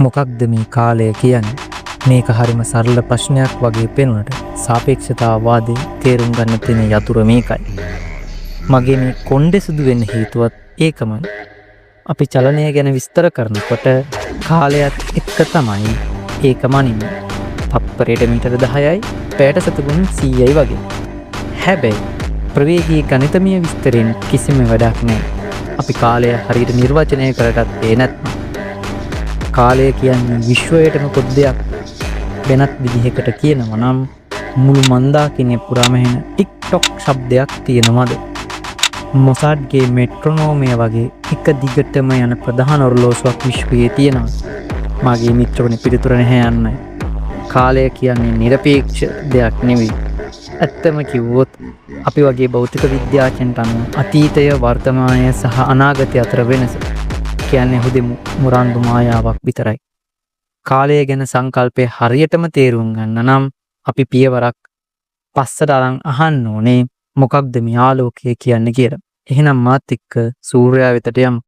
මොකක්ද මේ කාලය කියන්නේ? මේක හරිම සරල ප්‍රශ්නයක් වගේ පෙනුනට සාපේක්ෂතාවාදයේ තේරුම් ගන්න තියෙන යතුර මේකයි. මගේ මේ කොණ්ඩෙ සුදු වෙන්න හේතුවත් ඒකමයි. අපි චලනය ගැන විස්තර කරනකොට කාලයත් එක්ක තමයි ඒක මනින්නේ. තප්පරයට මීටර 10යි, පැයට සතගුණ 100යි වගේ. හැබැයි ප්‍රවේගයේ ගණිතමය විස්තරයෙන් කිසිම වැඩක් නැහැ. අපි කාලය හරියට නිර්වචනය කරගත්තේ නැත්නම්. කාලය කියන්නේ විශ්වයටම පොදු දෙයක්. වෙනත් විදිහකට කියනවා නම් මුළු මන්දාකිනිය පුරාම ඇහෙන ටික් ටොක් ශබ්දයක් තියෙනවද? මොසාඩ්ගේ මෙට්‍රොනෝමය වගේ එක දිගටම යන ප්‍රධාන ඔරලෝසුවක් විශ්වයේ තියෙනවා. මගේ මිත්‍රවනි, පිළිතුර නැහැ යන්නයි. කාලය කියන්නේ නිරපේක්ෂ දෙයක් නෙවෙයි. ඇත්තම කිව්වොත් අපි වගේ භෞතික විද්‍යාඥයන්ට අනුව අතීතය, වර්තමානය සහ අනාගතය අතර වෙනස කියන්නේ හුදෙ මුරණ්ඩු මායාවක් විතරයි. කාලය ගැන සංකල්පය හරියටම තේරුම් ගන්න නම් අපි පියවරක් පස්සට අරන් අහන්න ඕනේ මොකක්ද මේ ආලෝකය කියන්නේ කියලා. එහෙනම් මාත් එක්ක සූර්යයා වෙතට යමු.